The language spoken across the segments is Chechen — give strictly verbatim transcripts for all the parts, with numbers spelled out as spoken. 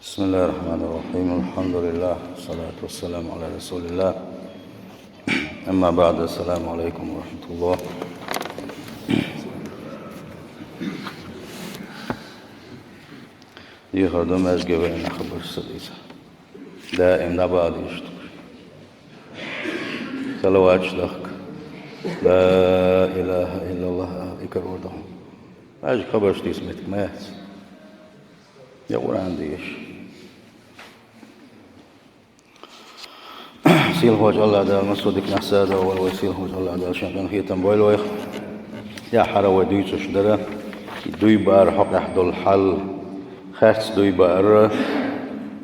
بسم الله الرحمن الرحيم. الحمد لله، والصلاة والسلام على رسول الله. أما بعد، السلام عليكم ورحمة الله. Дехар ду маьждиге веана хабарш ца дийца. Даим дӀабаха дезаш ду. Салаваташ дахка. لا إله إلا الله аьлла, и карор ду. Маьждиге хабарш дийца меттиг ма яц. Я Къуръан деша. Сийлахьчу АллахӀ Дала массо а диканах сагӀа дойла вай, сийлахьчу АллахӀ Дала шен къинхетам бойла вайх. ТӀаьххьара вай дуьйцуш дара, и дуй баар хьокъехь долу хьал, харц дуй баар,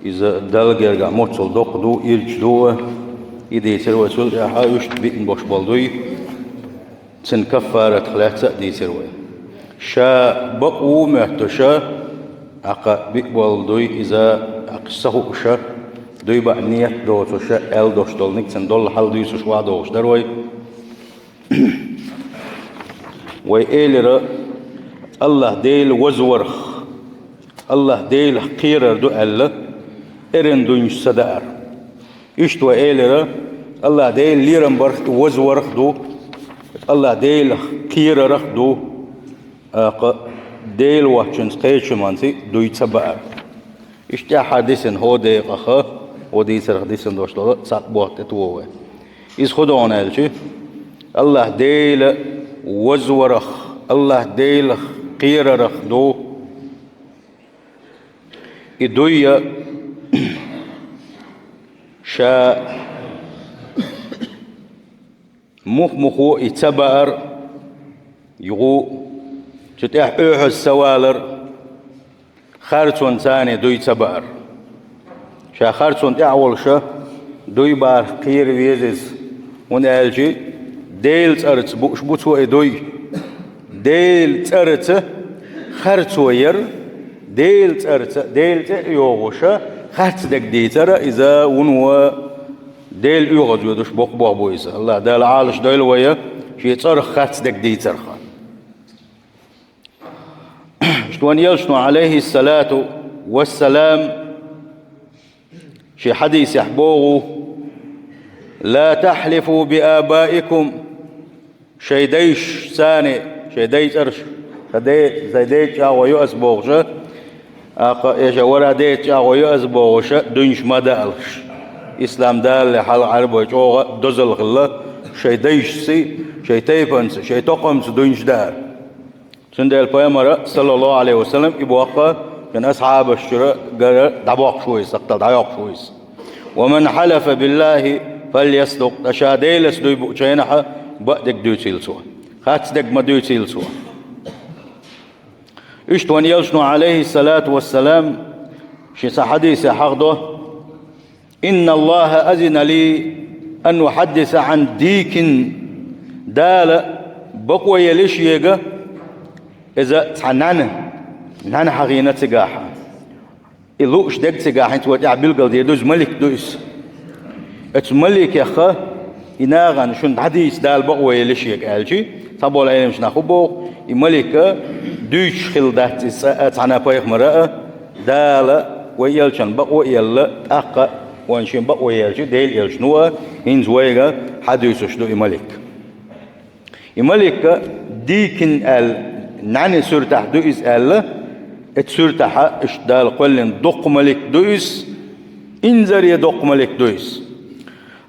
иза Далла гергахь моццул доккха ду, ирча ду, и дийцира вай, цул тӀаьхьа уьш биъна болуш болу дуй. Цуьнан каффаратах лаьцна а дийцира вай. Ша бакъ ву моьттуш, тӀаккха биъ болу дуй иза, тӀаккха ца хууш, дуй баа нийят доцуш, аьлла долуш долу ниг цуьнан долу хьал дуьйцуш ван догӀуш дара вай. Вай элира, АллахӀ Дела вазварах, АллахӀ Делах кхерар ду аьлла, эрна дуйнаш ца даар. Иштта вай элира, АллахӀ Дела лерам барх и вазварах а ду, АллахӀ Делах кхерарах а ду, тӀаккха Дела воцчуьнца кхечу хӀуманца дуй ца баар. Иштта тӀаьххьара дисина хӀокху декъаха, хӀокху дийцарх дисина долуш долу цхьаъ боху тӀе тоху вай. Иза хӀун ду аьлча, АллахӀ Дела вазварах, АллахӀ Делах кхерарах а ду. И дуй а ша мух-мухо и ца баар, юха цу тӀехь оьхьаз ца валар, харцонца дуй ца баар. Ша харцонна тӀехь а волуш, дуй баарх кхера веза иза, хӀунда аьлча Делан цӀарца бууш бу цо и дуй. Делан цӀарца харцо яр, Делан цӀарца, Делан цӀе а йогӀуш, харц дерг дийцар, иза вуно Дела оьгӀаз воьдуш боккха болх бу иза. АллахӀ Дала Ӏалаш дойла вай, шен цӀарах харц дерг дийцарх. Иштта вайн элчано, Ӏалайхиссалату вассалам, шен хьадисехь боху: «لا تحلفوا بآبائكم», шайн дайшца, шайн дайн цӀарах, сан ден, сан ден чӀагӀо ю ас бохуш, тӀаккха, я сан вара ден чӀагӀо ю ас бохуш, дуйнаш ма даалаш. Ислам далале хьалха Ӏаьрбой чӀогӀа дозалла хилла, шайн дайшций, шайн тайпанца, шайн токхамца дуйнаш даар. Цундела Пайхамара, саллаллаху Ӏалайхи ва саллам, и боккха шен асхьабаш чуьра гара дӀабоккхуш ву иза, сакхтал дӀайоккхуш ву иза. «ومن حلف بالله فليصدق», ткъа ша Делаца дуй буучу хенахь, бакъдерг дуьйцийла цо. Харц дерг ма дуьйцийла цо. Иштта вайн элчано, Ӏалайхиссалату вассалам, шен цхьа хьадисехь хьахдо: «إن الله أذن لي أن أحدث عن ديك». Дала бакъо елира шега, иза цхьа нӀаьна, нӀаьна хьахийна цигахь. И лууш дерг цигахь, хӀинца вай тӀехь билгалдийр ду, иза малик ду иза. Оцу маликех и нахана шуна дӀадийца Дала бакъо елира шега аьлча, цхьаболу Ӏеламчу наха хӀун боху, и малик дуьйцуш хилла дац иза цкъа а, цхьана пайхамара а, Дала вайн элчанна бакъо а елла, тӀаккха вайн шен бакъо елча, Делан элчано а, хӀинца вайга хьадуьйцуш ду и малик. И малик дийкина аьлла, нӀаьна суьртахь ду иза аьлла, оцу суьртахь иштта Дала кхоьллина доккха малик ду иза, инзаре доккха малик ду иза.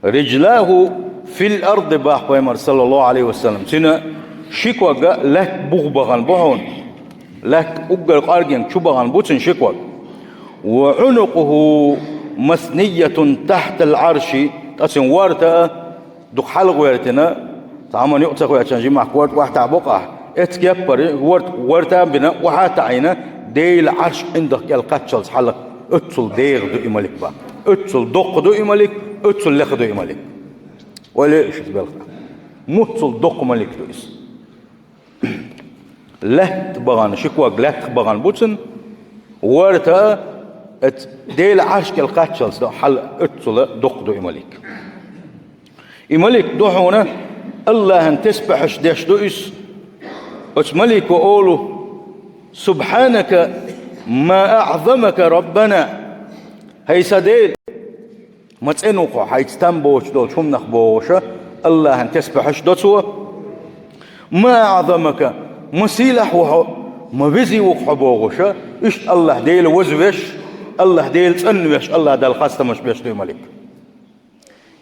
«رجلاه في الأرض», боху Пайхамара, саллаллаху Ӏалайхи ва саллам. Цуьнан ши ког лаьтта буха бахана бу хьуна. Лаьтта уггар къоргенга чу бахана бу цуьнан ши ког. «وعنقه مثنية تحت العرش», ткъа цуьнан ворта а дукха хьалха гӀоьртина, цхьа хӀуманна юкъа ца хоьттича жимахка ворта охьатаӀа боккху ахь. Оцу кеппара ворта, ворта а бина, охьа а таӀийна, Делан Ӏарш ӀиндагӀ кӀел кхаччалц хьалха, оццул дегӀа ду и малик боху. Оццул доккха ду и малик, оццул лекха ду и малик. Ойла йо иза белхан. Моццул доккха малик ду иза. Лаьтта бахана, ши ког лаьттах бахана бу цуьнан, ворта а, оцу Делан Ӏарш кӀел кхаччалц ду, хьал оццул доккха ду и малик. И малик ду хьуна, АллахӀан тесбихьаш деш ду иза. Оцу малико олу: «سبحانك ما أعظمك ربنا». «ХӀай сан Дела, ма цӀена ву хьо хьайца там боцуш долчу хӀуманах», — бохуша, Аллахьан тесбихьаш до цо. «Ма аӀзамака, ма сийлахь ву хьо, ма везий ву хьо», — бохуша, иштта Аллахь Дела вазвеш, Аллахь Дела цӀанвеш, Аллахь Далла хастамаш беш ду и малик.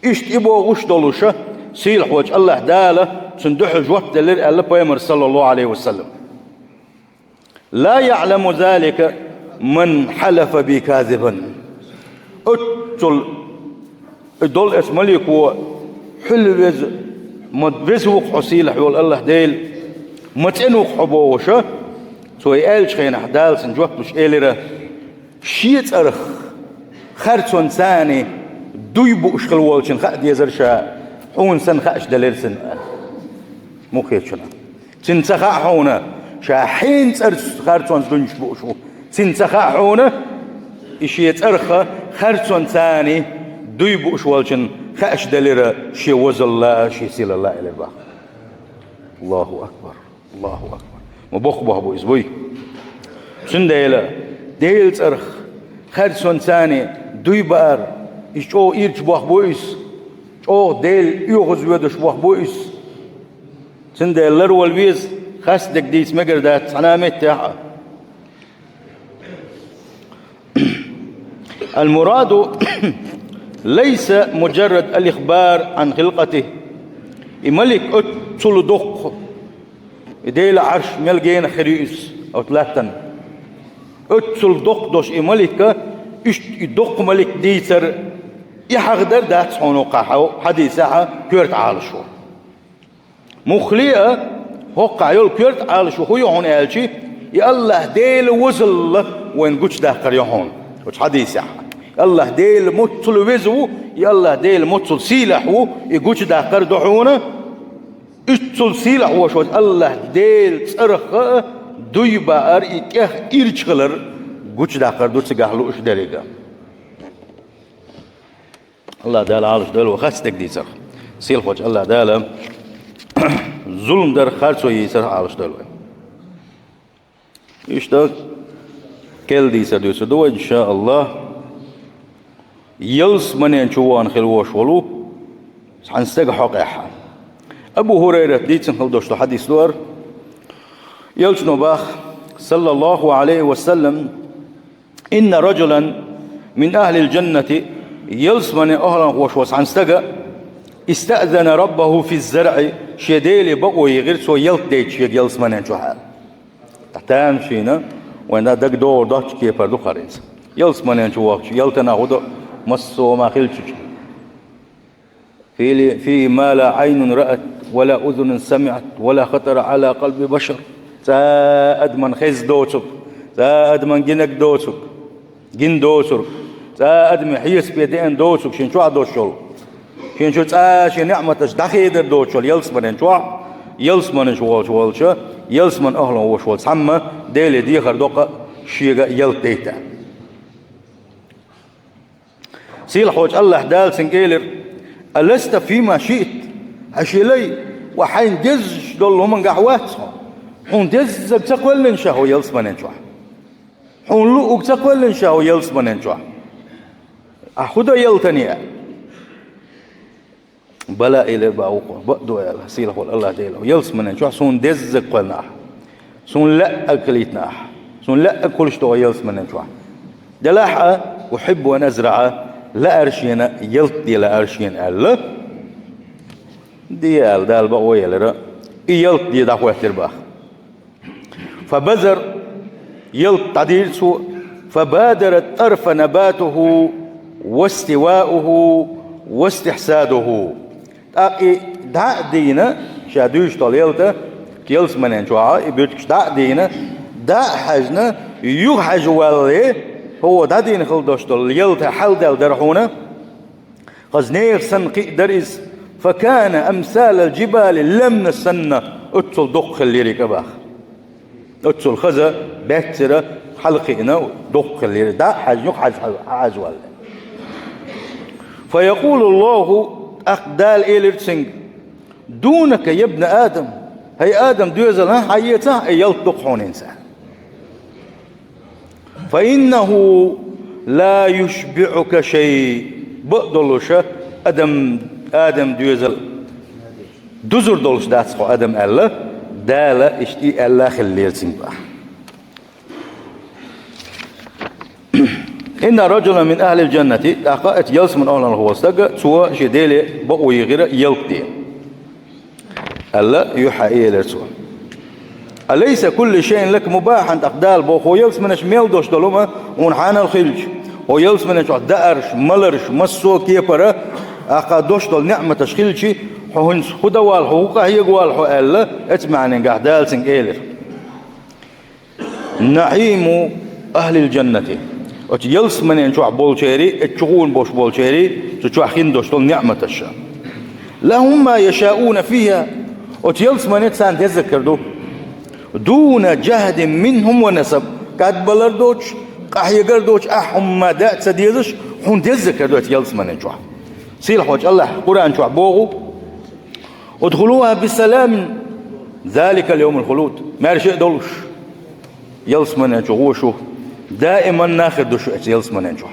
Иштта и бохуш долуша, сийлахьволчу Аллахь Дала цунна дуьхьал жоп делира, аьлла пайхамар, саллаллаху Ӏалайхи ва саллам. «Ла яӀламу залика ман хьалафа би казибан». Оццул долу эцу малико: «Хьуьлла веза, ма веза ву хьо, сийлахь волу Аллахь Дела, ма цӀена ву хьо», — бохуша, цо и аьллачу хенахь, Дала цунна жоп луш элира: «Шен цӀарах харцонца дуй бууш хила волчун хаа дезара ша, хьуна санна хааш делира цунна». Муххечунна. Цунна ца хаьа хьуна, ша хьенан цӀарца харцонца дуйнаш бууш ву? Цунна ца хаьа хьуна, и шен цӀарах харцонца дуй бууш волчун хааш делира шен возалла, шен сийлалла, элира боху. Аллаху акбар! Аллаху акбар! Ма боккха бохам бу иза буй. Цундела Делан цӀарах харцонца дуй баар, иза чӀогӀа ирча бохам бу иза, чӀогӀа Дела оьгӀазвоьдуш бохам бу иза. Цундела ларвала веза, хастам дерг дийца мегар дац цхьана а меттехь а. Ал-мураду лайса муджаррад ал-ихбар Ӏан хилкъати. И малик оццул доккха, и Делан Ӏарш мел генах хир ю иза оцу латтана. Оццул доккха долуш и малик, иштта и доккха малик дийцар, и хьахадар дац хьуна хӀокхахь хьадисехь коьрта Ӏалашо. Муххале а, хӀокхахь йолу коьрта Ӏалашо хӀун ю хьуна аьлча, и Аллахь Делан возалла вайна гучудаккхар ю хьуна оцу хьадисехь. Аллахь Дела моццул веза ву, и Аллахь Дела моццул сийлахь ву, и гучудаккхар ду хьуна. Уьццул сийлахь волуш волчу Аллахь Делан цӀарах а дуй баар, и тӀех ирча хилар гучудаккхар ду цигахь лууш деррига. Аллахь Дала Ӏалашдойла вай хастам дерг дийцарх. Сийлахьволчу Аллахь Дала зулам дарх, харцо йийцарх Ӏалашдойла вай. Иштта керла дийцар дуьйцур ду вай, иншааллахӀ. Ялсаманен чу вахана хила волуш волу цхьана стеган хьокъехь. Абу ХӀурайрата дийцина хила долуш долу хьадис ду хӀара. Элчано боху, саллаллаху Ӏалайхи ва саллам: «Инна раджулан мин ахлил джаннати», ялсаманен охӀланах волуш волу цхьана стага, «истаъзана раббаху фи заръи», шен Деле бакъо йигира, цо ялта дайта шега ялсаманен чохь аьлла. Тамашийна, вайна дага догӀур доцчу кепара ду хӀара иза. Ялсаманен чу вахча, ялтанах хӀун до, массо а ма хилча. «Фи, фи ма ла Ӏайнун раат, ва ла узунун самиӀат, ва ла хатара Ӏала къалби башар». Цхьа адаман хезна доцург, цхьа адаман гинарг доцург, гина доцург, цхьа адаме хьесап бен деана доцург шен чохь долуш йолу. Шен чу цхьа а шен неӀматаш дӀахедар доцуш йолу ялсаманен чохь, ялсаманаш волчу волчу, ялсаман охӀланах волуш волу цхьамма Деле дехар доккха шега ялта дайта. Сийлахьволчу Аллахь Дала цуьнга элира: «Аласта фима шиът?» Хьан ши лай, ва хьайна дезаш долу хӀумангахь вац хьо? Хьуна деззаг ца кхоьллина ша хьо ялсаманен чохь? Хьуна луъург ца кхоьллина ша хьо ялсаманен чохь? Ахь хӀун дан ялтане? Бала, элира боху вукхо, бакъду аьлла, сийлахьволу Аллахь Дела, ялсаманен чохь суна деззаг кхоьллина ахь. Суна лаьа хилийтина ахь. Суна лаьа хуьлуш ду хьо ялсаманен чохь. Делахь а, «ухиббу ан азраӀа», лаьара шена, ялта де лаьара шена аьлла. Де аьлла, Дала бакъо елира. И ялта де дӀахӀоьттира боху. Фабазар, ялта дӀадийра цо, фабадара тӀарфа набатуху, вастивауху, вастихьсадуху. ТӀаккха и дӀа а дийна, ша дуьйцуш долу ялта, ялсаманен чохь и буьртигаш дӀа а дийна, дӀа а хьаьжна, юха хьаьжа валле, хӀокхо дӀадийна хила долуш долу ялта хьалдаьлла дара хьуна. Хаза нехан санна кхиа дара иза. «Факана амсалал джибали», лемна санна, оццул доккха хиллера и кӀа боху. Оццул хаза баьццара хьалакхиъна доккха хиллера. ДӀа а хьаьжна, юха хьаьжа, хьаьжа валле. «Фаякъулу Аллаху», тӀаккха Дала элира цуьнга: «Дунака, ябна Адам, хӀай Адам, доьзал, хьан хьаэца, хьан ялта ду-кх хьуна хӀинца». «Фаиннаху «لا يشبعك شيء». Бакъдолуша адам, адам доьзал дузур долуш дац хьо, адам аьлла, Дала иштта и аьлла хиллера цуьнга. «إن رجلا من أهل الجنة», тӀаккха оцу ялсаманин охӀланах волу стаг, цо шен Деле бакъо йигира ялта де. Аьлла, юьхьа элира цо: «أليس كل شيء لك مباحا؟» ТӀаккха Дала боху: «Хьо ялсаманечу мел долуш долу хӀума хьуна хьанал хилча, хьо ялсаманечохь даарш, маларш, массо а кепара, тӀаккха долуш долу неӀматаш хилча, хьо хӀинца хӀун дан валла хьо, хӀун къахьега валла хьо?» аьлла, оцу маьӀнехь Дала цуьнга элира: «نعيم أهل الجنة». Оцу ялсаманин чохь болчеран, оцу чу гӀуна болуш болчеран, цу чохь хин долуш долу неӀматаш. «لهم ما يشاءون فيها». Оцу ялсамане царна деззиг хир ду. «دون جهد منهم ونصب». КӀадбалар доцуш, къахьегар доцуш, ахь хӀумма а дан а ца дезаш, хьуна деззиг хир ду оцу ялсаманин чохь. Сийлахьчу АллахӀа Къуръан чохь боху: «ادخلوها بسلام ذلك يوم الخلود». Маьрша а долуш, ялсаманин чу гӀо шу, даиман нах хир ду шу оцу ялсаманин чохь.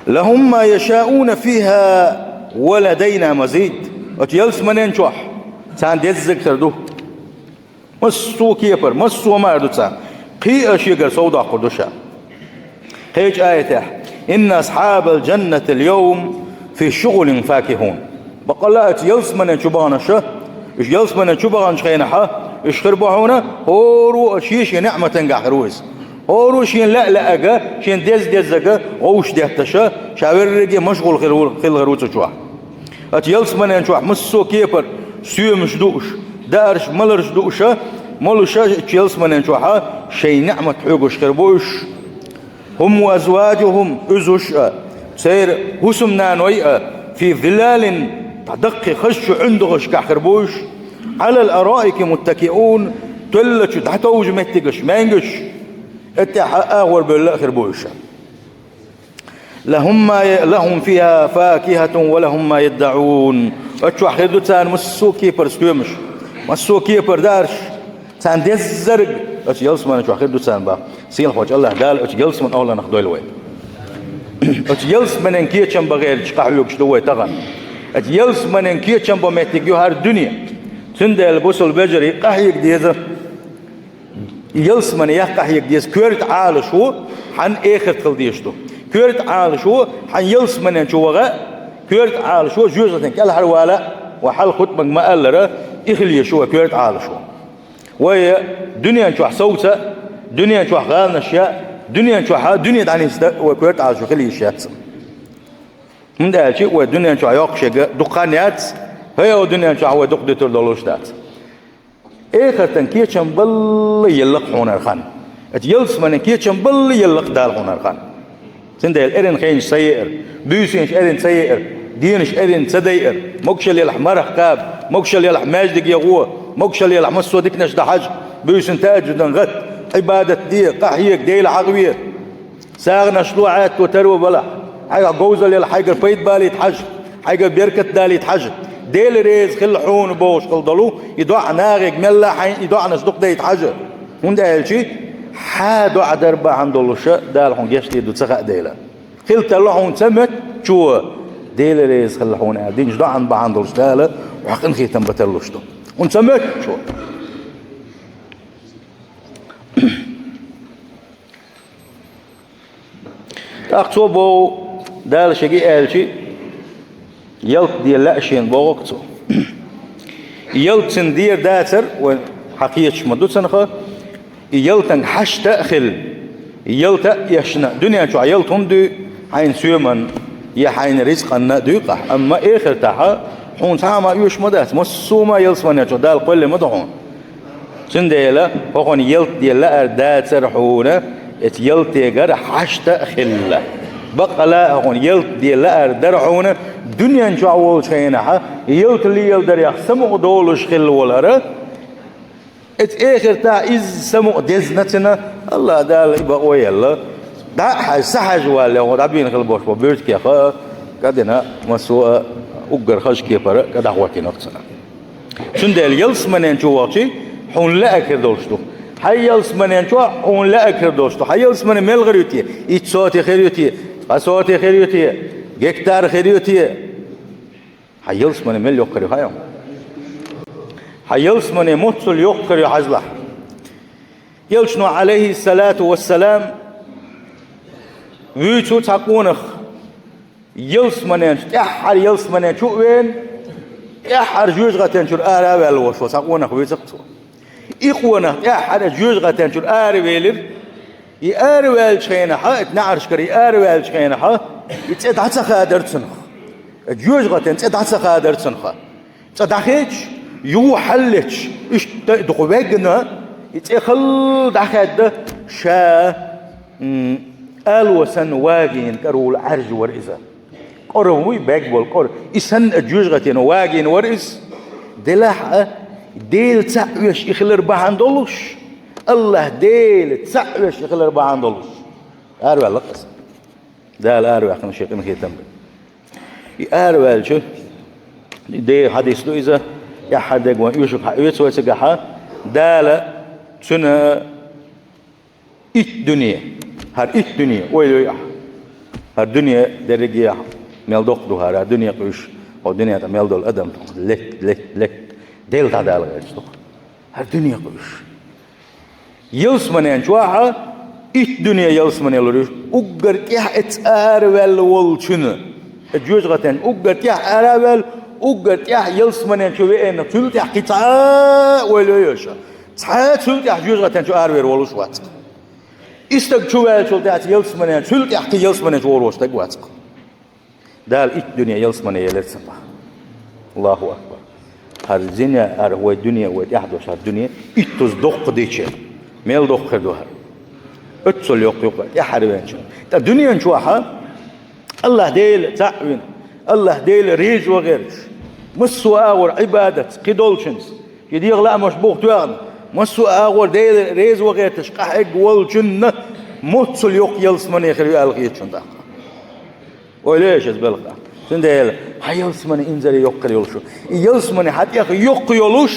«لهم ما يشاءون فيها ولدينا مزيد». Оцу ялсаманин чохь царна деззиг хир ду. Массо а кепара, массо а мара ду царна. Кхин а шегара сов доккхур ду ша. Кхечу аятехь: «إن أصحاب الجنة اليوم في شغل فاكهون». Баккъалла а оцу ялсаманин чу баханарш, уьш ялсаманин чу баханчу хенахь, уьш хир бу хьуна, хӀора а шен-шен неӀматангахь хир ву иза. ХӀора а шен лаьа-лаьага, шен деза-деззага гӀовш детташ, ша верриге машгӀул хир ву, хила хир ву цу чохь. Оцу ялсаманин чохь массо а кепара соьмаш дууш, даарш, маларш дууш, молуш оцу ялсаманин чохь шайн неӀмат хьоьгуш хир бу уьш. «هم وأزواجهم», уьзуш а, церан хӀусамнаной а, «في ظلال», дӀа даккхий хазачу Ӏуьндахашкахь хир бу уьш, «على الأرائك متكئون», тоьллачу дӀатовжа меттигаш, маьнгаш, оцу тӀехь агӀор бевлла а хир бу уьш. «لهم ما ي-، لهم فيها فاكهة ولهم ما يدعون». Оцу чохь хир ду царна массо а кепара соьмаш, массо а кепара даарш, царна деззарг оцу ялсаманин чохь хир ду царна боху. Сийлахьчу АллахӀа Дала оцу ялсаманин охӀланах дойла вай. Оцу ялсаманин кечам бан гӀерташ къахьоьгуш ду вай тахана. Оцу ялсаманин кечам бан меттиг ю хӀара дуьне. Цундела, бусалба вежарий, къахьега деза. Ялсамане яккха хьега деза, коьрта Ӏалашо хьан эхарт хила дезаш ду. Коьрта Ӏалашо хьан ялсаманен чу ваха, коьрта Ӏалашо жоьжахатин кӀелхьарвала, ва хьалха хутбанга ма-аллара, и хила езаш ю вай коьрта Ӏалашо. Вай дуьнен чохь совца, дуьнен чохь гӀаланаш яа, дуьнен чохь дуьне дӀанисда вай коьрта Ӏалашо хила езаш яц. ХӀунда аьлча вай дуьнен чохь йоккхуш ерг дукха хан яц, хӀара дуьнен чохь вай дукха дуьтур долуш дац. Эхартан кечам балла елла-кх хьуна хӀара хан. Оцу ялсаманен кечам балла елла-кх Дала хьуна хӀара хан. Цундела эрна хенаш ца еара, буьйсанаш эрна ца еара, денаш эрна ца дайара, могушалла елахь марха кхаба, могушалла елахь маьждиге гӀо, могушалла елахь массо а диканаш дан хьажа, буьйсанна тахӀажжудан гӀатта, Ӏибадат де, къахьега, Дела хьахаве. СагӀанаш ло, Ӏаьтто таро балахь, хьайгахь говзалла елахь, хьайгара пайда балийта хьажа, хьайгара беркат далийта хьажа. Дела реза хила хьуна бохуш хила долу и доӀа нахе мелла а хьайна и доӀанаш дукха дайта хьажа. ХӀунда аьлча хьан доӀа дар бахьана долуша Дала хьуна гечдийр ду ца хаьа дела. Хила тарло хьуна ца моьттучо, Дела реза хила хьуна аьлла динчу доӀан бахьана долуш Дала хьох къинхетам бан тарлуш ду. Хьуна ца моьттучо. ТӀаккха цо боху, Дала шега и аьлча, ялта де лаьа шена боху-кх цо. Ялта цуьнан дера дацара, вайн хьан кхеташ ма ду цунах, и ялтанга хьашта а хилла, ялта а эшна, дуьнен чохь ялта хӀунда дуьй, хьайна соьман я хьайна рицкъанна а дуьй-кх ахь, амма эхартахь хьуна цхьа а ма оьшуш ма дац, массо а ма ялсаманечохь Дала кхоьллина ма ду хьуна. Цундела хӀокхунна ялта де лаар дацара хьуна, эцу ялтегара хьашта а хилла. Баккъала а хӀокхунна ялта де лаар дара хьуна, дуьнен чохь волчу хенахь ялта леладарехь самукъа долуш хилла волара, эцу эхартахь иза самукъа дезна цуьнан, АллахӀ Дала и бакъо елла. ДӀа а хьаьжа, схьахьаьжа валле, хӀокху дӀабийна хила болуш бо буьртигех а, кӀа дина, массо а уггар хазачу кепара кӀа дӀахӀоттийна-кх цунна. Цундела ялсаманен чу вахча, хьуна лаьа хир долуш ду. Хьан ялсаманен чохь хьуна лаьа хир долуш ду. Хьан ялсамане мел хир ю те? Итт соти хир ю те? Цкъа соти хир ю те? Гектар хир ю те? Хьан ялсамане мел йоккха хир ю хьан? Хьан ялсамане моццул йоккха хир ю хьажалахь. Элчано, Ӏалайхиссалату вассалам, вуьйцу цхьа къонах, ялсаманен чу, тӀаьххьара ялсаманен чу а веана, тӀаьххьара жоьжахатен чуьра ара а ваьлла волуш волу цхьа къонах вуьйцу-кх цо. И къонах тӀаьххьара жоьжахатен чуьра аравелира. И араваьллачу хенахь, и неӀаршкара и араваьллачу хенахь, и цӀе дӀа ца хадара цунах. И жоьжахатин цӀе дӀа ца хадара цунах. Цкъа дӀахедаш, юха хьаллеташ, иштта дукха вегна, и цӀе халла дӀахаьдда, ша, м, ало санна вагийна кӀара волу Ӏаьржа вара иза. КӀора вуй, бегболу кӀора. И санна а жоьжахатина вагийна вара иза. Делахь а, Дела цхьаъ веш и хилар бахьана долуш, АллахӀ Дела цхьаъ веш и хилар бахьана долуш, араваьлла-кх иза. Дала араваьккхина шен къинхетам бен. И араваьлча, и Делан хьадис ду иза, тӀаьххьара дерг вайн оьшург хьаоьцу вай цигахь, Дала цуьнан итт дуьне, хӀара итт дуьне, ойла йой ахь, хӀара дуьне дерриге а мел доккха ду хӀара, дуьне къуьйсуш, хӀокху дуьнен тӀе мел долу адам, лет, лет, лет, Дела дӀадала гӀерташ ду-кх хӀара дуьне къуьйсуш. Ялсаманен чохь итт дуьне ялсамане лур ю, уггар тӀехь эцца араваьлла волчунна. Оцу жоьжахатин уггар тӀехь ара а ваьлла, уггар тӀехь ялсаманен чу веана, цул тӀехь кхин цхьа а ойла йой аша. Цхьа а цул тӀехь жоьжахатин чу аравер волуш вац-кх. И стаг чу ваьллачул тӀаьхьа ялсаманен, цул тӀехь кхин ялсаманен чу вогӀур волу стаг вац-кх. Дала итт дуьне ялсамане елира цунах. Аллаху акбар! ХӀара зина, хӀара вай дуьне, вай тӀехь долуш хӀара дуьне иттаза доккха дича, мел доккха хир ду хӀара. Оццул йоккха ю-кх тӀаьххьара веанчунна. Ткъа дуьнен чохь АллахӀ Дела цхьаъ вина, АллахӀ Дела реза ван гӀерташ, массо а агӀор Ӏибадатца, кхидолчунца, и дегӀан лаамаш буха тоьхна, массо а агӀор Дела реза ван гӀерташ къахьегна волчунна моццул йоккха ялсамане хир ю аьлла хета шуна тӀаккха. Ойла йой аша иза белхах. Цундела хьан ялсамане инзаре йоккха йолуш ю. И ялсамане хьан тӀех йоккха йолуш,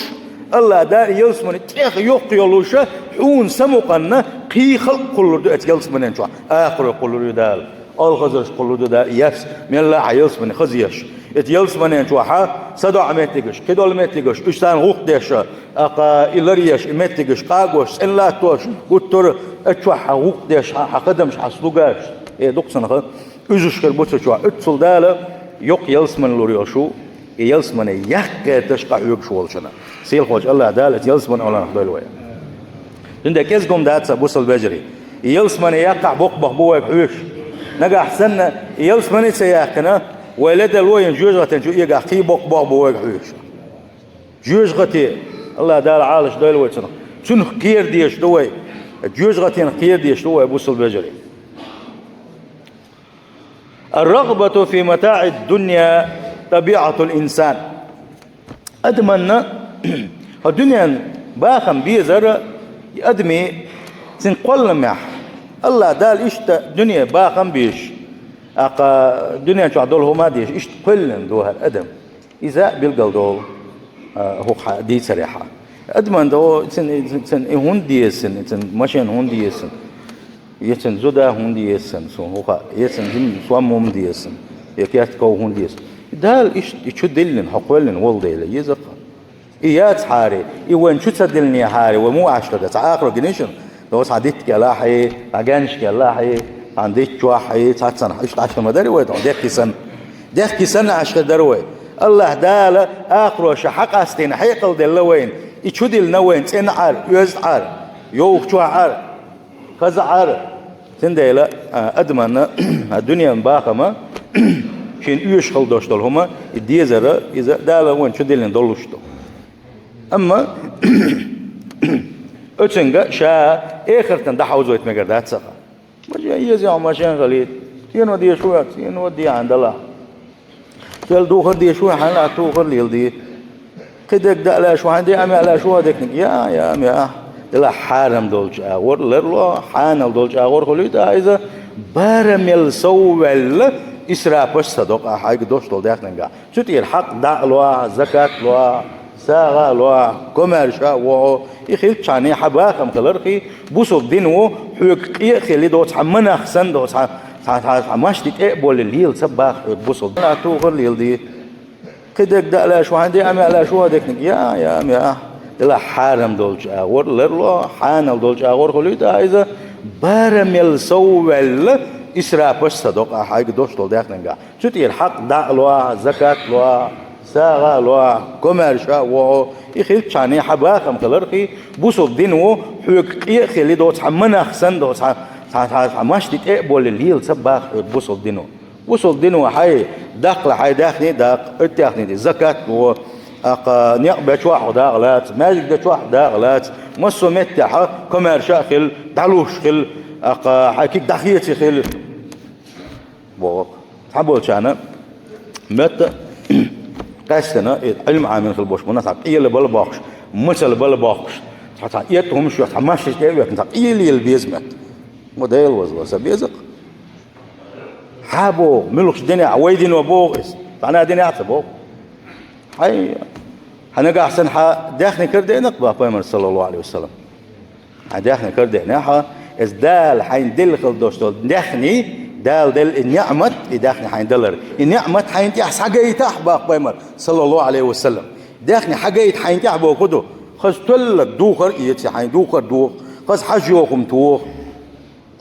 АллахӀ Дала и ялсамане тӀех йоккха йолуш, хьуна самукъанна кхин халкъ кхуллур ду оцу ялсаманен чохь, акхаро кхуллур ю Дала. Олхазарш кхуллур ду Дала, яц, мелла а хьан ялсамане хазъеш. Оцу ялсаманен чохь садоӀу меттигаш, кхидолу меттигаш, уьш царна гӀуллакх деш, тӀаккха и ларъеш, и меттигаш къагош, цӀена латтош, гуттар а оцу чохь хьан гӀуллакх деш, хьан, хьан хадамаш, хьан слугаш, э, дукха санна ха. Уьзуш хир бу цу чохь. Оццул Дала йоккха ялсамане лур йолуш ву, и ялсамане яккха гӀерташ къахьоьгуш волчунна. Сийлахьчу АллахӀ Дала оцу ялсаманин Ӏалашонах дойла вай. Цундела кӀезиг хӀума дац сан, бусалба вежарий. И ялсамане яккхахь боккха бохам бу вайга хьоьжуш. Нагахь санна и ялсамане ца яьккхина, вай ледарло йина жоьжахатин чу эгахь кхин боккха бохам бу вайга хьоьжуш. Жоьжахати, АллахӀ Дала Ӏалашо дойла вай цунах. Цунах кхера дезаш ду вай. Жоьжахатинах кхера дезаш ду вай, бусалба вежарий. الرغبة في متاع الدنيا طبيعة الإنسان. Адаманна хӀокху дуьненан бахам безар, и адамийн цуьнан кхолламехь, АллахӀ Дала иштта дуьне бахам а беш, тӀаккха дуьнен чохь долу хӀума а деш, иштта кхоьллина ду хӀара адам. Иза билгалдолу, а, хӀокху хьан дийцарехь. Адаман до, цуьнан, цуьнан и хӀунда деза, цуьнан машен хӀунда деза, я цуьнан зуда хӀунда деза суна, хӀокху, я цуьнан жима сом хӀунда деза, я керта ков хӀунда деза. Дала иштта и чу диллина, хьо кхоьллина волу дела, еза-кх. И яцахьара, и вайна чу ца диллинехьара, вай муха Ӏаш хир дара? Цхьа акхаро гиний шуна? Цхьа дитта кӀелахь, цхьа генаш кӀелахь, цхьана дитта чохь, цхьаццанхьа, иштта Ӏаш хир ма дарий вай, дехке санна. Дехке санна Ӏаш хир дара вай. АллахӀ Дала акхаро ша хьакъастийна хьекъал делла вайна, и чу диллина вайна цӀена Ӏар, оьзда Ӏар, йовхачохь Ӏар, хаза Ӏар. Цундела, а, адаманна, а, дуьненан бахама, шена оьшуш хила долуш долу хӀума, и дезара, иза Дала вайна чу диллина долуш ду. Амма оцуьнга ша эхартан дӀахьовзойту мегар дац сан. Машен еза, машен хилийта. ЦӀено дезаш ву, цӀено де хьайна далахь. Сел духар дезаш ву, хьайна а тухар леладе. Кхидерг даа лаьаш ву, хьайна де а меа лаьаш ву, декниг я, я, меа. Делахь хьарам долчу агӀор ларло, хьанал долчу агӀор хуьлуьйту ахь иза, барамел совваьлла, исрапаш ца доккху ахь хьайга долуш долу даьхнинга. Цу тӀера хьакъ дӀа а лохь, закат а лохь, сагӀа а лохь, комаьрша а вохь, и хилчхьана хьан бахам хиларх, бусалба дино хьоьга къе а хилла доцу хьан манах санна доцу хьан, хьан, хьан, хьан маьждиг тӀе а боллий, лела ца баха хьоьга бусалба дин. Нах тухар леладе. Кхин дерг даа лаьш ву хьайн, деа а меа лаьш ву хьо дехниг. Я, я, меа. Делахь хьарам долчу агӀор ларло, хьанал долчу агӀор хуьлуьйту ахь иза, барамел сов а ваьлла, исрапаш ца до-кх ахь хьайга долуш долу даьхнигахь. Цу тӀера хьакъ дӀа а лохь, закат а лохь, сагӀа а лохь, комаьрша а вохь, и хилчхьана хьан бахам хиларх, бусалба дино хьоьга къе а хилла доцу хьан манах санна доцу хьан, хьан, хьан, хьан маьждиг тӀе а боллий, лела ца баха хьоьга бусалба дино. Бусалба дино хьайн даккхале хьайн даьхни а даккха, оьттаьхни де, закат а ло, тӀаккха некъ бечохь а дакъа лаца, маьждиг дечохь а дакъа лаца, массо а меттехь комаьрша а хила, дӀалуш хила, тӀаккха хьайн куьг дӀахеца хила. Боху. Цхьаболчарна моьтту къаьстина, и Ӏилма Ӏамийна хила болуш бу, цхьа къеле бала боккхуш, мацалла бала боккхуш, цхьа, цхьа этта хӀумаш йохь, цхьа маьждиг тӀе а вехна, цхьа къеле бала беза моьтту. Ма Дела ваза, сан беза-кх. Хьан боху, муьлхачу динехь, вай дино боху иза? Цхьана а динехь а ца боху. Хьай, хьан нагахь санна хьан даьхни кара деана-кх, боху Пайхамара, саллаллаху Ӏалайхи ва саллам. Хьан даьхни кара деанехь, иза Дала хьайна делла хила долуш долу даьхни, Дала делла и неӀмат, и даьхни хьайна далар. И неӀмат хьайна тӀехь схьагайтахь, боху Пайхамара, саллаллаху Ӏалайхи ва саллам. Даьхни хьагайта хьайна тӀехь бохург ду, хаза тоьлларг духар а эца, хьайна духар а доху, хаза хьожа йоху хӀума тоху.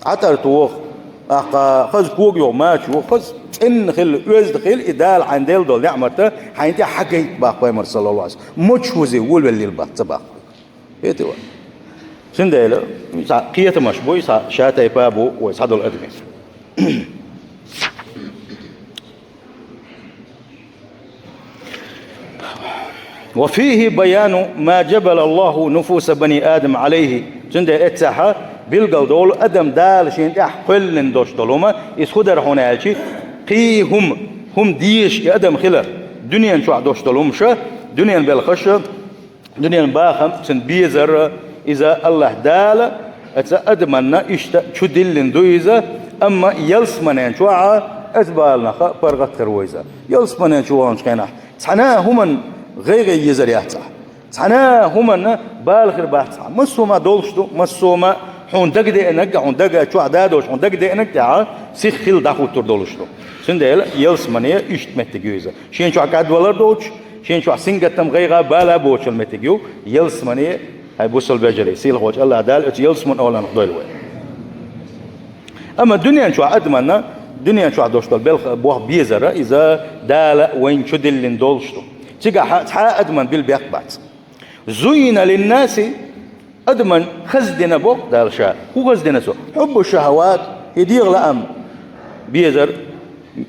ӀатӀар тоху, тӀаккха хаза кога йоху мача йоху, хаза цӀена хила, оьзда хила, и Дала хьайна делла долу неӀмат хьайна тӀехь хьагайта, боху Пайхамара, саллаллаху Ӏалайхи ва саллам. Моча хӀузий, вулвеллийла бац, ца боху. ХӀетий вай. Цундела, цхьа кхетамаш бу, цхьа ша тайпа бу вай цхьадолу адамийн. وفيه بيان ما جبل الله نفوس بني آدم عليه. Цундела эццахь билгал долу адам Дала шена тӀехь кхоьллина долуш долу хӀума, иза хӀун дара хьуна аьлча, кхин хӀума, хӀума дезаш и адам хилар, дуьнен чохь долуш долу хӀумаш, дуьнен белхаш, дуьнен бахам, цуьнан безар, иза АллахӀ Дала оцу адаманна иштта чу диллина ду иза, амма ялсаманен чохь а оцу баланах паргӀат хир ву иза. Ялсаманен чу ваханчу хенахь цхьана а хӀуманна гӀайгӀа езар яц ахь. Цхьана а хӀуманна бала хир бац ахь. Массо а хӀума долуш ду, массо а хӀума хьуна дагадеанарг, хьуна дага чохь да а доцуш, хьуна дагадеанарг тӀехь сиха хилла дӀахӀуттур долуш ду. Цундела ялсамане иштта меттиг ю иза. Шен чохь кӀадвалар доцуш, шен чохь сингаттам, гӀайгӀа, бала боцуш йолу меттиг ю ялсамане. Хьай бусалба вежарий, сийлахьчу АллахӀ Дала оцу ялсаман оланах дойла вай. Амма дуьнен чохь адаманна, дуьнен чохь долуш долу белхан боху безара, иза Дала вайна чу диллина долуш ду. Цигахь цхьа а адаман билла бехк бац. زين للناس, адаман хаза дина боху Дала Ша. ХӀун хаза дина Цо? حب الشهوات, и дегӀан лаам безар,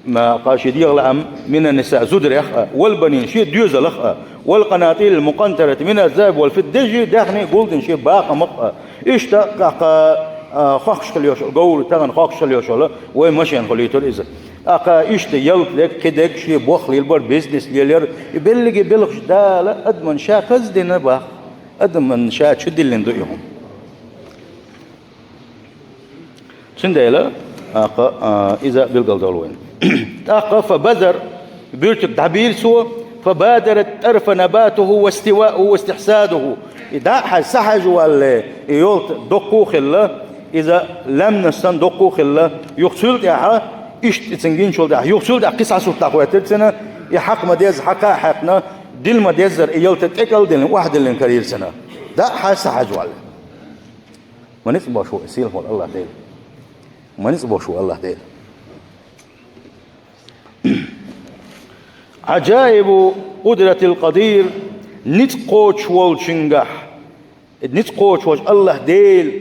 ма, кху шен дегӀан лаам, من النساء, зударех а, والبنين, шен доьзалах а, والقناطير المقنطرة من الذهب والفضة, деши, даьхни гулдина шен бахамах а. Иштта кху, а, хохкуш хила йолуш йолу, говр тахана хохкуш хила йолуш йолу, вай машен хуьлуьйтура иза. ТӀаккха иштта ялта дерг, кхин дерг, шен бохлийла бара, бизнес лелаяра. И беллиге белхаш Дала адаман Ша хаза дина боху. Адаман Ша чу диллина ду и хӀума. Цундела, а, кха, а, иза билгал долу вайн. ТӀаккха فبذر, буьртиг дӀабийра цо, فبادر اطترف نباته واستواؤه واستحصاده. И дӀа а хьаьжна, схьахьаьжна валале, и ялта доккха а хилла, иза лаьмнаш санна доккха а хилла, юха цул тӀаьхьа, иштта и цуьнан гиначул тӀаьхьа, юха цул тӀаьхьа кхин схьа сурт дӀахӀоьттира цуьнан, и хьакха ма-деззара хьакха а хьаькхна, дилла ма-деззара и ялта тӀекӀалдиллина, охьадиллина карийра цуьнан. ДӀа а хьаьжна, схьахьаьжна валале. Ма ницкъ болуш ву и сийлахь волу АллахӀ Дела. Ма ницкъ болуш ву АллахӀ Дела. عجائب قدرة القدير, ницкъ кхочуш волчуьнгахь, ницкъ кхочуш волчу АллахӀ Дела,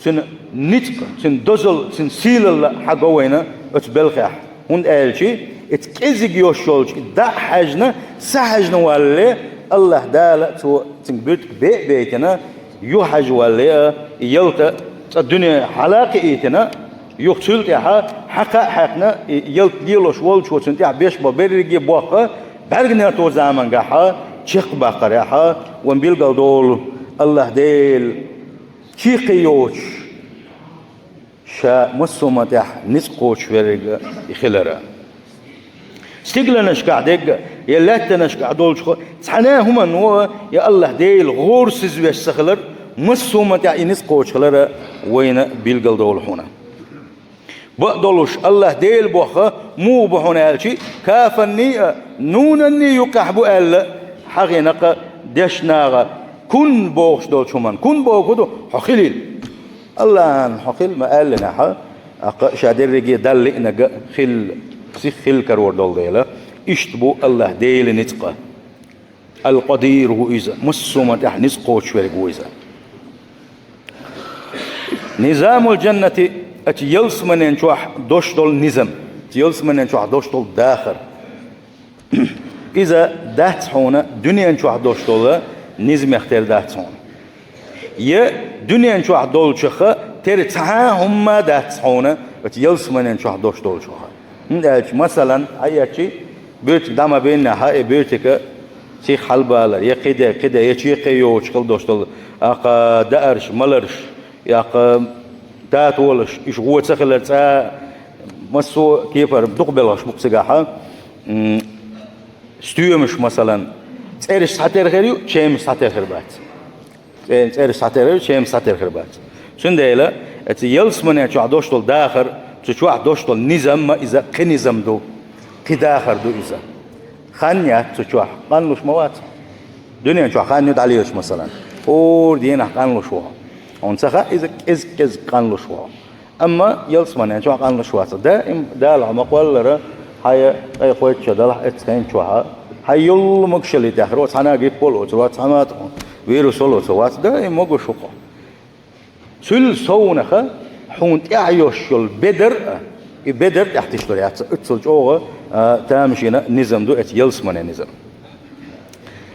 Цуьнан ницкъ, Цуьнан дозалла, Цуьнан сийлалла хьан го вайна оцу белхехь. ХӀунда аьлча, оцу кӀезиг йолуш йолчу и дӀа а хьаьжна, схьахьаьжна валале, АллахӀ Дала цо цуьнга буьртиг бен а бейтина, юха хьаьжна валале а, и ялта цкъа дуьне хьала а кхиийтина, юха цул тӀаьхьа хьакха а хьаькхна, и ялта лелош волчо цунна тӀехь беш болу берриге а боккха, бӀаьрганегӀарто замангахьа чекхбаккхарехьа, вайн билгал долу АллахӀ Дела, чаккхе йоцуш, Ша массо а хӀуман тӀехь ницкъ кхочуш верг и хилар. Стигланашкахь дерг а, я лаьттанашкахь долчух а цхьана а хӀумано а, я АллахӀ Дела гӀорасизвеш ца хилар, массо а хӀуман тӀехь и ницкъ кхочуш хилар а вайна билгалдолу хьуна. Бакъдолуш, АллахӀ Дела боху муха бу хьуна аьлча, кафанний а, нунанний юккъехь бу аьлла, хьахийна-кх дешна наха, кун бохуш долчу хӀуман. Кун бохург хӀун ду? Хьо хилийла. АллахӀан хьо хила ма аьллинехь, тӀаккха ша дерриге Далла лиънарг а хилла, сиха хилла карор долу дела, иштта бу АллахӀ Делан ницкъ. Ал-Къадир ву иза, массо а хӀуман тӀехь ницкъ кхочуш верг ву иза. Низамул джаннати, оцу ялсаманен чохь долуш долу низам, оцу ялсаманен чохь долуш долу дахар. Иза дац хьуна дуьнен чохь долуш долу низамех тера дац хьуна. Я дуьнен чохь долчух тера цхьа а хӀумма дац хьуна оцу ялсаманен чохь долуш долчух. ХӀунда аьлча, масалан, хьаэцчи, буьртиг дӀа ма биннехь, и буьртиг сиха хьалабалар, я кхиде, кхиде, я чекхе йоцуш хила долуш долу, тӀаккха даарш, маларш, тӀаккха татолаш, уьш вон ца хилар цкъа, массо а кепара дукха белхаш бу-кх цигахь, м, стоьмаш, масалан, цӀераш схьатера хир ю, чемаш схьатера хир бац. ЦӀе-, цӀераш схьатера хир ю, чемаш схьатера хир бац. Цундела, оцу ялсаманен чохь долуш долу дахар, цу чохь долуш долу низам а иза кхин низам ду, кхин дахар ду иза. Хан яц цу чохь, къанлуш ма вац. Дуьнен чохь хан ю дӀалелаш, масалан. ХӀора дийнахь къанлуш ву хьо. Хьуна ца хаьа иза кӀезиг-кӀезиг къанлуш ву хьо. Амма ялсаманен чохь къанлуш вац. Даим Дала хьо ма-кхоллара, хьайн къайкхойтта шо далахь эццахь хенчохь, хьайн йолу могушалла тӀехь, оцу цхьана а гиппол оцу вац, цхьана а вирусол оцу вац, даим могуш ву хьо. Цуьнан совнаха хьуна тӀехь йолуш йолу бедар а, и бедар тӀехь тишлур яц, оццул чӀогӀа, а, тамашийна низам ду оцу ялсаманен низам.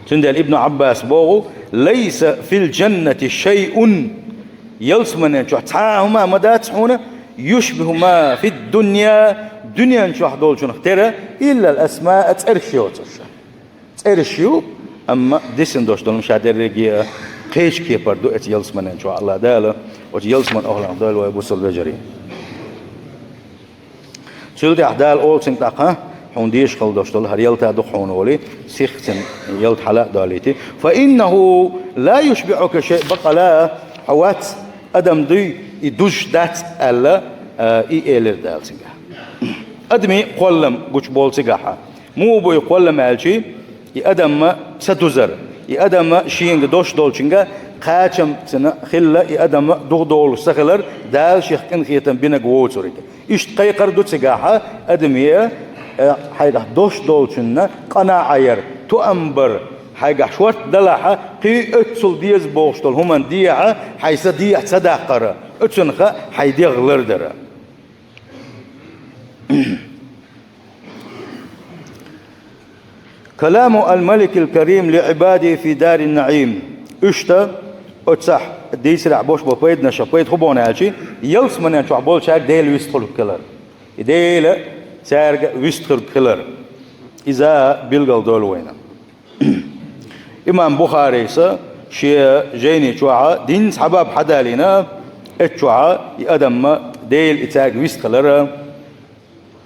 Цундела Ибн Ӏаббас боху: «Лайса фил джаннати шайъун». Ялсаманен чохь цхьа а хӀума ма дац хьуна, «юшбиху ма фид дунья», дуьнен чохь долчунах тера, «иллал асмаа», цӀераш йоцурш. ЦӀераш ю, амма дисина долуш долу ша дерриге а кхечу кепара ду оцу ялсаманен чохь. АллахӀ Дала оцу ялсаманин охьаланах дойла вай, бусалба вежарий. Цул тӀаьхьа Дала олу цуьнга тӀаккха: «Хьуна дезаш хила долуш долу хӀара ялта ду-кх хьуна», олий, сиха цуьнан ялта хьала а долуьйтий. «Фа иннаху ла юшбиъука шай», бакъала, хьо вац, адам дуй, и дузуш дац аьлла, а, и элира Дала цуьнга. Адамийн кхоллам гучуболу цигахь. Муха бу и кхоллам аьлчи, и адамна ца дузар, и адамна шега долуш долчуьнга кхачам цуьнан хилла, и адамна духадолуш ца хилар, Дала шех къинхетам бинарг воцург. Иштта кхайкхар ду цигахь, адаме, э, хьайгахь долуш долчунна къанаӀа яр, тоам бар, хьайгахь шорта далахь, кхин оццул деза бохуш долу хӀуманна дехьа, хьайн са дехьа ца даккхар, оцунах хьайн дегӀ лардар. Каламу ал-Маликил Карим ли Ӏибади фи дарин наӀим. Иштта оццахь дийцарехь бош бо пайданаш, пайда хӀун бу аьлчи, ялсаманен чохь болчаьрга Дела вистхуьлург хилар. И Дела цаьрга вистхуьлург хилар. Иза билгал долу вайна. Имам Бухарийса шен жайни чохь динца хьабаб хьадалийна, эцу чохь и адамна Дела и цаьрга вистхилар,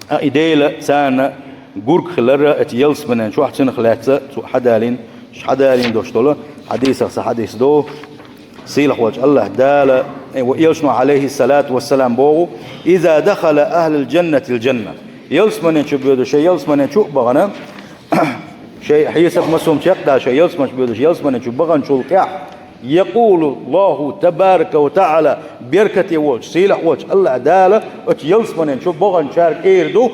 а, и Дела царна гург хилар, эцу ялсаманен чохь цунах лаьцна цо хьадалийна, хьадалийна долуш долу хьадисах цхьа хьадис ду. Сийлахь волчу АллахӀ Дала, э, ва элчано, алейхиссалату вассалам, боху: «Иза дахала ахлул джаннатил джанна». Ялсаманен чу боьду шайн ялсаманен чу а бахана, шайн хьесап масум чекхдала шайн ялсаманен чу боьду шайн ялсаманен чу баханчул тӀаьхьа, якъулу Аллаху табарака ва таала, беркате волчу, сийлахь волчу АллахӀ Дала оцу ялсаманен чу баханчаьрга эр ду: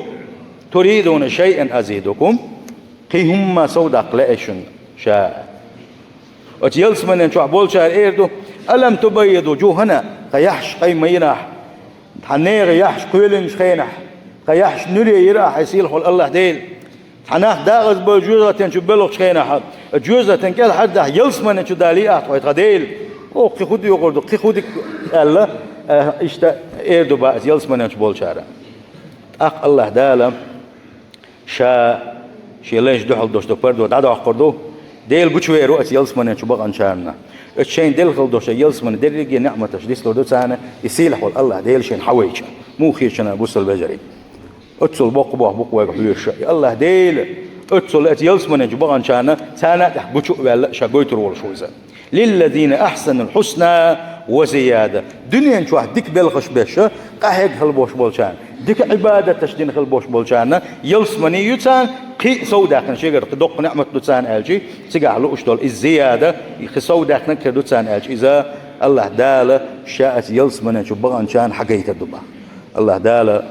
«Туридуна шайъан азидукум?» Кхин хӀумма сов даккха лаьий шуна ша? Оцу ялсаманен чохь болчара эр ду: «Алам тубаййид вуджухана?» Тхан яххьаш къай ма йинахь. Тхан нехан яххьаш кхоьлинчу хенахь, тхан яххьаш нуьре йира ахь, хьайн сийлахь волу АллахӀ Дела. Тхан нах дакъаза бевлла жоьжахатин чу бевллачу хенахь, жоьжахатин кӀел хьардахь, ялсаманен чу далий ахь тхо, тхан Дела. О, кхин хӀун доьхур ду, кхин хӀун дика аьлла, э, иштта эр ду баъ иза ялсаманен чу болчара. ТӀаккха АллахӀ Дала Ша шен лайшна дуьхьал долуш долу пардо дӀадоккхур ду, Дела гучувер ву оцу ялсаманен чу баханчарна. Оцу шайна делла хила долуш шайн ялсаманин дерриге а неӀматаш дицлур ду царна, и сийлахь волу АллахӀ Дела шайна хьавайча. Муха хеташ ю, бусалба вежарий? Оццул боккха боху бу-кх вайга хьоьжуш. И АллахӀ Дела оццул оцу ялсамане чу баханчарна, царна тӀехь гучу а ваьлла, ша гойтур волуш ву иза. «Лиллазина ахьсанул хьусна ва зияда». Дуьнен чохь дика белхаш беш, къахьегна хила болуш болчарна, дика Ӏибадаташ дина хила болуш болчарна ялсамане ю царна, кхин а сов даьккхина, шегара кхин доккха неӀмат ду царна аьлчи, цигахь лууш долу иза зияда, и кхин сов даьккхина а ду царна аьлчи, иза АллахӀ Дала ша оцу ялсамане чу баханчарна хьагайтар ду боху. АллахӀ Дала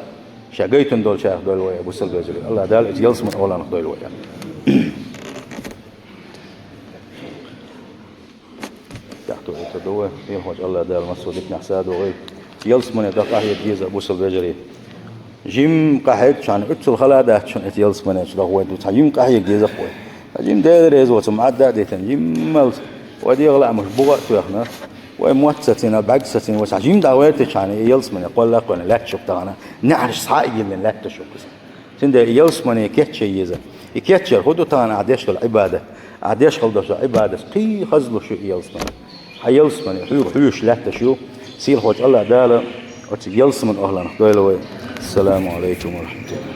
ша гайтина долчарах дойла вай, бусалба вежарий. АллахӀ Дала оцу ялсаманин охӀланах дойла вай. ТӀаьхьа тоьар ду вай, Сийлахьчу АллахӀ Дала массо а диканехь сов догӀийла. Ялсамане даха къахьега деза, бусалба вежарий. Жимма къахьегчарна, оццул хала а дац шуна оцу ялсамане чу даха вай ду, цхьа жимма къахьега деза-кх вай. Цхьа жимма Дела реза воцург Ӏадда а дитина, жиммалц вай дегӀан лаамаш буха а тоьхна, вай мотт сацийна, бӀаьрг сацийна, вай цхьа жимма дӀагӀертичхьана, и ялсамане кхолла а кхоьллина лаьтташ ю-кх тахана, неӀарш схьа а йиллина лаьтташ ю-кх иза. Цундела и ялсамане кечъян еза. И кечъяр хӀун ду тахана ахь деш долу Ӏибадат? Ахь деш хила долу Ӏибадат кхин хазлуш ю и ялсамане. Хьан ялсамане хьоьга хьоьжуш лаьтташ ю. Сийлахьчу АллахӀ Дала оцу ялсаманин охӀланах дойла вай. Ассаламу Ӏалайкум ва рахьматуллахӀ.